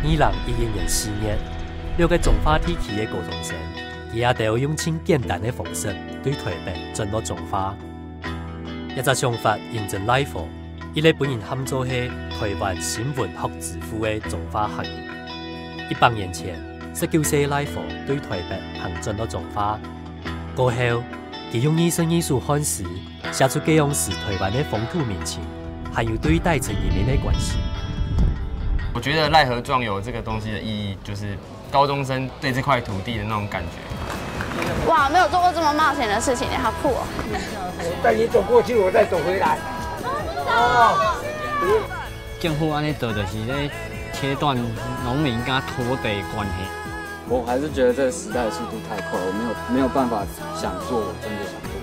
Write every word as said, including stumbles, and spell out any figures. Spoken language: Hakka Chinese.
二零一一年四月，六个彰化地區个高中生，佢兜用盡簡單个方式對台北轉到彰化。這隻想法印證賴和，一直分人喊做係台灣新文學之父个彰化客人。一百年前，十九歲賴和對台北行轉到彰化，過後，佢用二十二首漢詩寫出該央時台灣个風土民情，還有對底層人民个關心。我覺得賴和壯遊這個東西的意義，就是高中生對這塊土地的那種感覺。哇，沒有做過這麼冒險的事情，好酷哦！我帶你走過去，我再走回來。政府按呢做，就是咧切斷農民佮土地的關係。我還是覺得這個時代的速度太快，我沒有沒有辦法想做我真的想做。